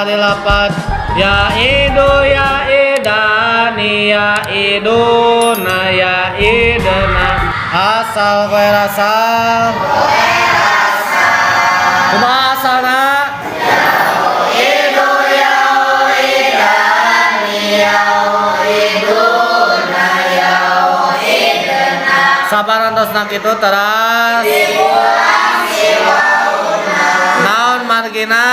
Ari lapat ya idu ya idani ya iduna ya idna asal kowe rasal kumaha asalna Idu ya idani ya iduna ya idna. Saparantosna kitu teras naon margina?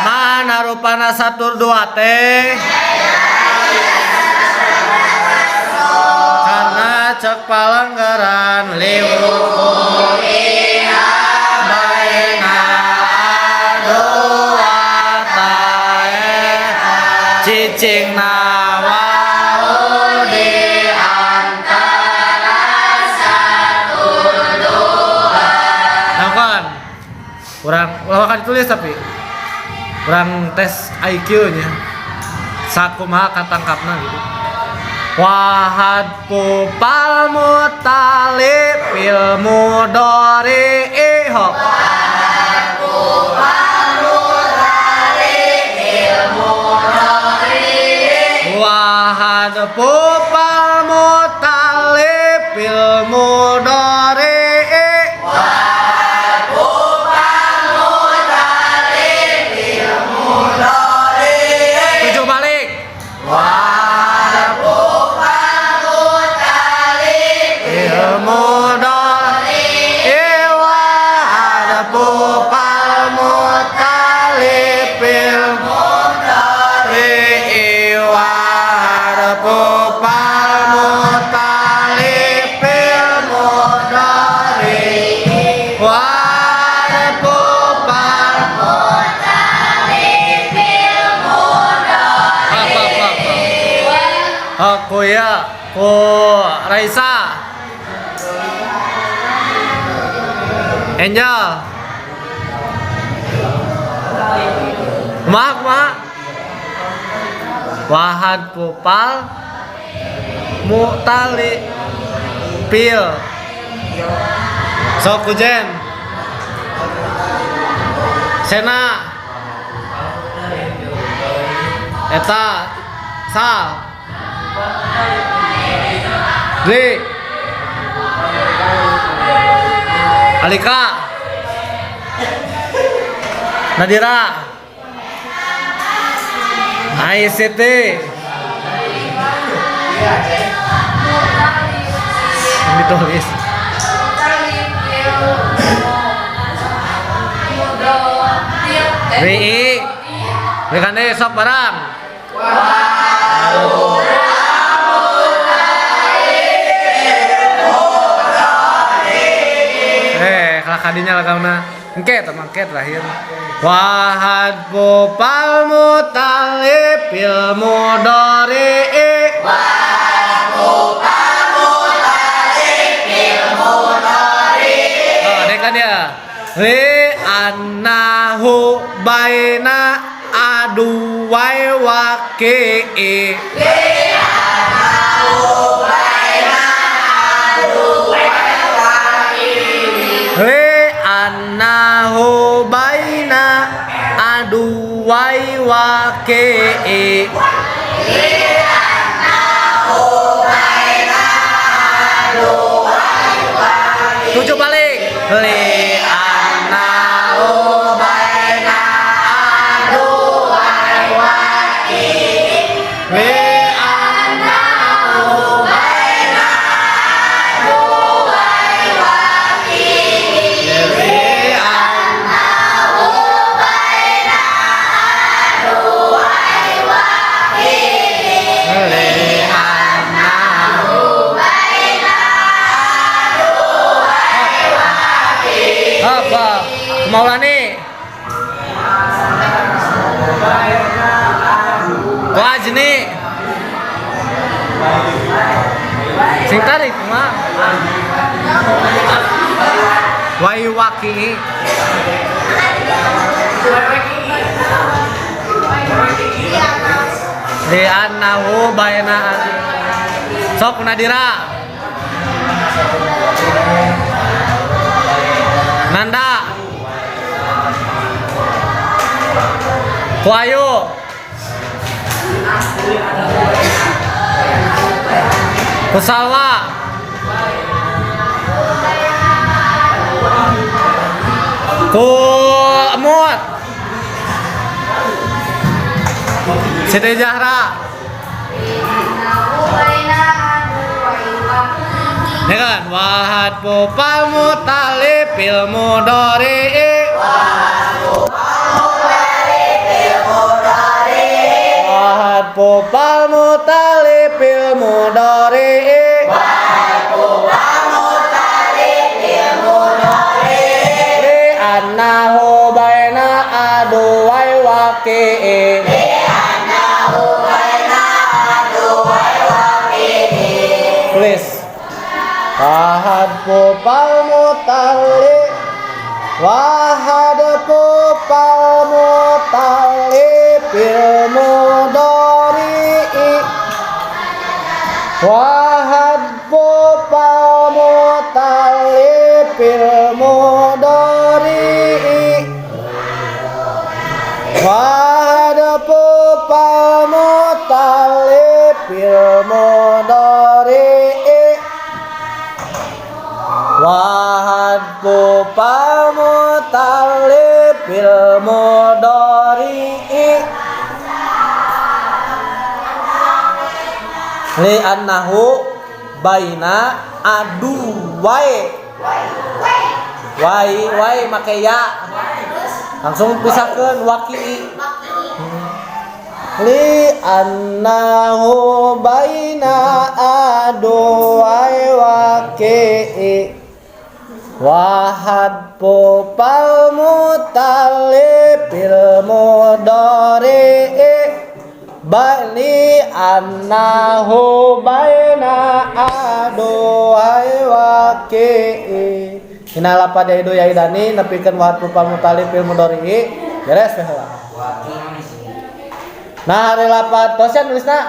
Mana rupana satur dua teh? Karena cek palanggaran liwukuiha baina dua tae cicing wau di antara satu dua. Nah, kurang ulah akan ditulis, tapi kurang tes IQ nya sakumaha katangkapna gitu. Wahad pupal mutali fil mudori ho. Wahad pupal mutali fil mudori. Tujuh balik. Fil mudori wahad pupal mutali fil mudori wahad pupal mutali fil mudori wahad pupal apa apa apa. Aku ya ku Raisa Angel kumaha kumaha wahad pupal mutali pil sok kujen Sena eta sal Dwi Alika Nadira ICT yang ditulis WI WKD sok barang. Kalah kadinya lah kauna. Engke teman engke terakhir. Wahad pupal mutalib fil mudori. Oh, dekan ya. Li annahu baina aduwai waqi'i. Li annahu baina aduwai waqi'i. Tujuh balik. Li annahu baina aduwai waqi'i. Li annahu baina aduwai waqi'i. Li annahu baina aduwai waqi'i. Li annahu apa? Maulani. Wajni. Sing tarik mah. Wai waki. Li annahu baina sok Nadira. Nanda. Ku Ayu. Ku Salwa. Ku Emut. Siti Zahra. Ya kan? Wahad pupal mutalifil mudhari'i. Wahad pupal mutalifil mudhari'i. Li annahu baina aduwai waqi'i. Tulis. Wahad pupal mutali, wahad pupal mutalifil mudhari'i. Wahad pupal mutalifil mudhari'i. Wahad pupal mutalifil mudhari'i. Wahad pupal mutalifil mudhari'i. Li annahu baina adu wae. Wai wai make ya. Langsung pisahkeun waqi'i. Li annahu baina adu wae waqi'i. Wahad pupal mutalifil mudhari'i. Bali annahu baina adu wae waqi'i. Ina lapad yaidu yaidani nepikeun wahad pupal mutalifil mudhari'i. Beres we heula. Nah, ari lapad tos ya nulisna?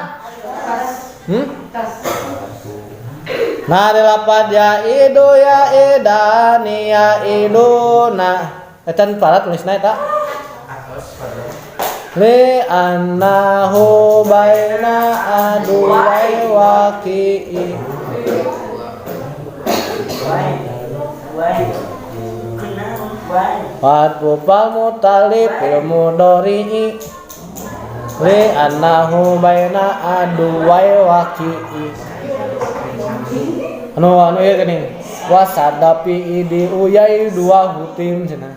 Nah, ari lapad yaidu yaidani yaiduna. Eta parat nulisna eta. Li annahu baina adu wae waqi'i. Wahad pupal mutalifil mudhari'i. Li annahu baina adu wae waqi'i. Anu anu ieu geuning. Wasadapi idi uyai dua hutim cenah.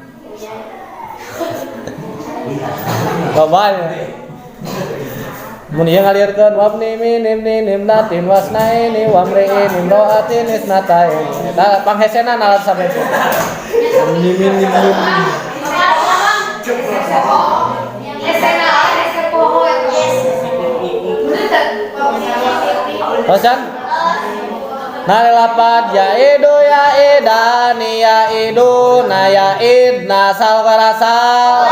Bapak mun ieu ngalirkeun wabni min ibni nimnatin wasnaini wamri'in imra'atin isnatain. Eta panghesena nalat sampe. Min min min. Bosan? Nah, lapad yaidu yaidani yaiduna yaidna sal warasal.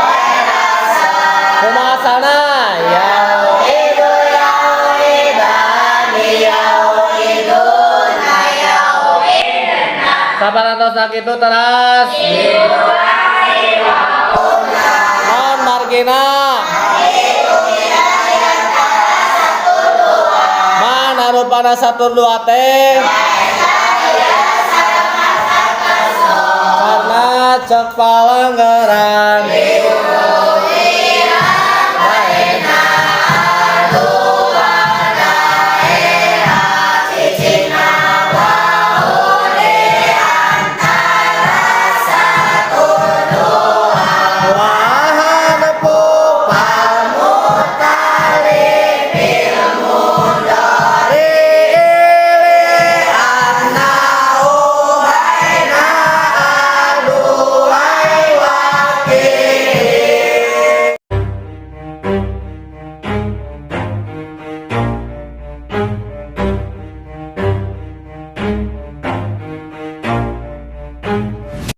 Kumaha asalna? Yaidu yaidani yaiduna yaidna. Saparantos kitu teras. Non margina. Mana rupana satu dua teh? Karena cek palanggaran.